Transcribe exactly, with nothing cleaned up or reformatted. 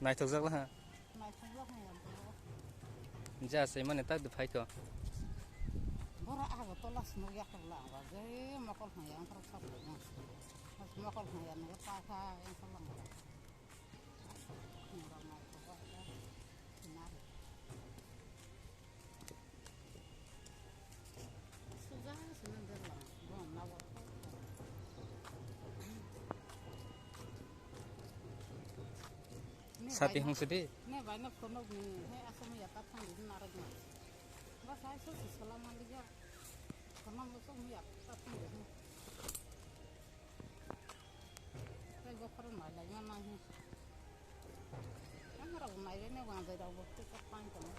Naithokjak la ha. Naithokjak ha ya. Ja se mane tak de phai to. Bora aga tola sino ya kala ba je mokol ha ya ang sa. Mokol ha ya no pa kha yang sa lang. Sati hong sidi. Ne bai no phone ni he asam ya ta thang ni na ra ma. Ba sai so si sala ma liya. Kono mo so ya ta thang ni. Tei bokhorok nailai ma nang hi. Ang rok nailai ne wanjai rok bo tei kok pain tong.